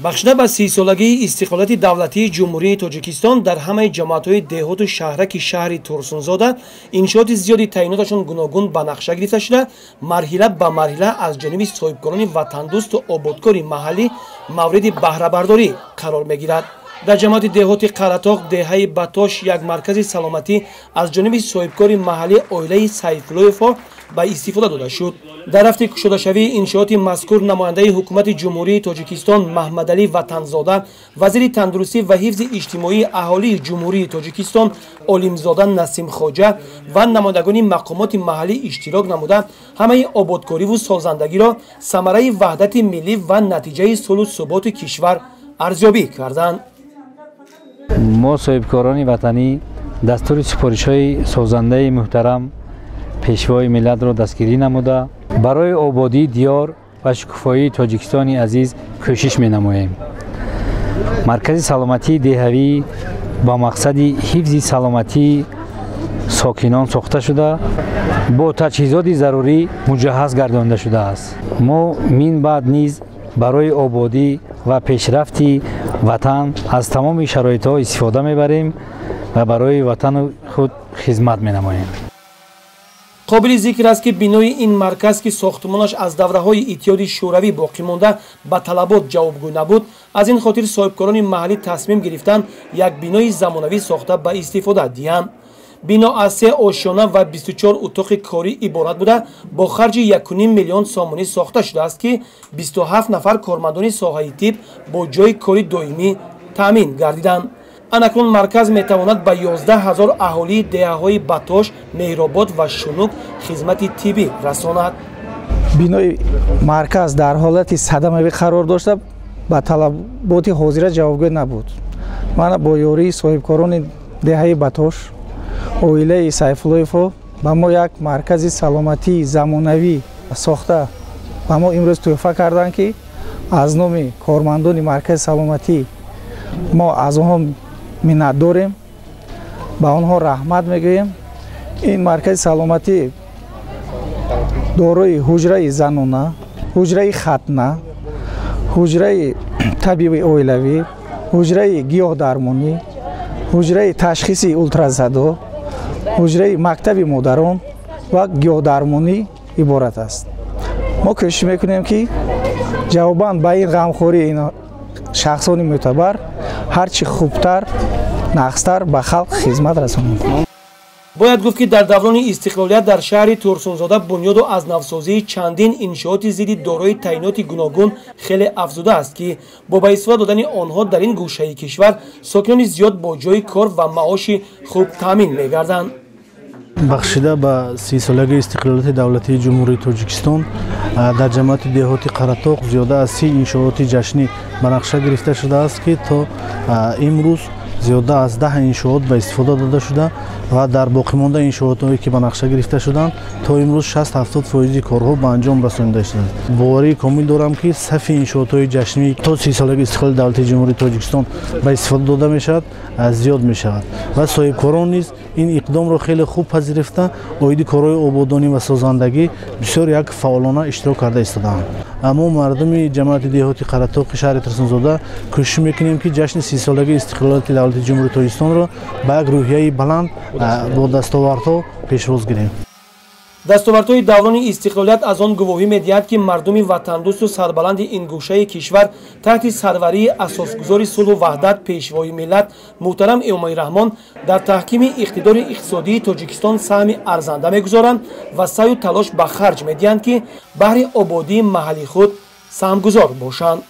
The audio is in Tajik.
Бахшида ба 30-солагии истиқлолияти давлатии Ҷумҳурии Тоҷикистон дар ҳамаи ҷамоатҳои деҳоту шаҳраки шаҳри Турсунзода иншооти зиёди таъиноташон гуногун ба нақша гирифта шуда, марҳила ба марҳила аз ҷониби соҳибкорони ватандӯсту ободкори маҳаллӣ мавриди баҳрабардорӣ қарор мегирад. Дар ҷамоати деҳоти Қаратоқ, деҳаи Батош, як маркази саломатӣ аз ҷониби соҳибкори маҳаллӣ оилаи Сайфуллоевҳо ба истифода дода шуд. Дар рафти кушодашавии иншооти мазкур намояндаи ҳукумати Ҷумҳурии Тоҷикистон Маҳмадалӣ Ватанзода, вазири тандурустӣ ва ҳифзи иҷтимоии аҳолии Ҷумҳурии Тоҷикистон Олимзода Насимхоҷа ва намояндагони мақомоти маҳаллӣ иштирок намуда, ҳамаи ободкориву созандагиро самараи ваҳдати миллӣ ва натиҷаи сулҳу суботи кишвар арзёбӣ карданд. Мо соҳибкорони ватанӣ дастури супоришҳои созандаи муҳтарам пешвои миллатро дастгирӣ намуда, барои ободии диёр ва шукуфоии Тоҷикистони азиз кӯшиш менамоем. Маркази саломатии деҳавӣ ба мақсади ҳифзи саломатии сокинон сохта шуда, бо таҷҳизоти зарурӣ муҷаҳҳаз гардонда шудааст. Мо мин баъд низ барои ободӣ ва пешрафти ватан аз тамоми шароитҳо истифода мебарем ва барои ватану худ хизмат менамоем. Қобили зикр аст, ки бинои ин марказ, ки сохтмонаш аз давраҳои Иттиҳоди Шӯравӣ боқӣ монда, ба талабот ҷавобгӯ набуд. Аз ин хотир соҳибкорони маҳаллӣ тасмим гирифтанд як бинои замонавӣ сохта ба истифода диҳанд. Бино аз 3 ошёна ва 24 утоқи корӣ иборат буда, бо харҷи 1,5 миллион сомонӣ сохта шудааст, ки 27 нафар кормандони соҳаи тиб бо ҷойи кори доимӣ таъмин гардиданд. Анакнун марказ метавонад ба 11 ҳазор аҳолии деҳаҳои Батош, Меҳробод ва Шунук хизмати тиббӣ расонад. Бинои марказ дар ҳолати садамавӣ қарор дошта, ба талаботи ҳозира ҷавобгӯ набуд. Мана бо ёрии соҳибкорони деҳаи Батош, оилаи Сайфуллоевҳо ба мо як маркази саломатии замонавӣ сохта ба мо имрӯз тӯҳфа карданд, ки аз номи кормандони маркази саломатӣ мо аз онҳо миннат дорем, ба онҳо раҳмат мегӯем. Ин маркази саломатӣ дорои ҳуҷраи занона, ҳуҷраи хатна, ҳуҷраи табиби оилавӣ, ҳуҷраи гиёҳдармонӣ, ҳуҷраи ташхиси ултразадо, ҳуҷраи мактаби модарон ва гиёҳдармонӣ иборат аст. Мо кӯшиш мекунем, ки ҷавобан ба ин ғамхории ин шахсони мӯътабар ҳарчи хубтар, нақстар ба халқ хизмат расонем. Бояд гуфт, ки дар даврони истиқлолият дар шаҳри Турсунзода бунёду аз навсозии чандин иншооти зидди дорои таъиноти гуногун хеле афзудааст, ки бо ба истифода додани онҳо дар ин гӯшаи кишвар сокинони зиёд бо ҷойи кор ва маоши хуб таъмин мегарданд. Бахшида ба 30-солагии истиқлолияти давлатии Ҷумҳурии Тоҷикистон дар ҷамоати деҳоти Қаратоқ зиёда аз 30 иншооти ҷашнӣ ба нақша гирифта шудааст, ки то имрӯз зиёда аз 10 иншоот ба истифода дода шуда ва дар боқимонда иншоотҳое, ки ба нақша гирифта шуданд, то имрӯз 60-70 фоизи корҳо ба анҷом расонида шуданд. Боварии комил дорам, ки сафи иншоотҳои ҷашнӣ то 30-солагии истиқлоли давлатии Ҷумҳурии Тоҷикистон ба истифода дода мешавад, зиёд мешавад ва соҳибкорон низ ин иқдомро хеле хуб пазируфта, оиди корҳои ободонӣ ва созандагӣ бисёр як фаъолона иштирок карда истодаанд. Мо мардуми ҷамоати деҳоти Қаратоқи шаҳри Турсунзода кӯшиш мекунем, ки ҷашни 30-солагии истиқлолияти давлати Ҷумҳурии Тоҷикистонро ба як рӯҳияи баланд бо дастовардҳо пешвоз гирем. Дастовардҳои даврони истиқлолият аз он гувоҳӣ медиҳад, ки мардуми ватандӯсту сарбаланди ин гӯшаи кишвар таҳти сарварии асосгузори сулҳу ваҳдат, пешвои миллат муҳтарам Эмомалӣ Раҳмон дар таҳкими иқтидори иқтисодии Тоҷикистон саҳми арзанда мегузоранд ва саъю талош ба харҷ медиҳанд, ки баҳри ободии маҳалли худ саҳмгузор бошанд.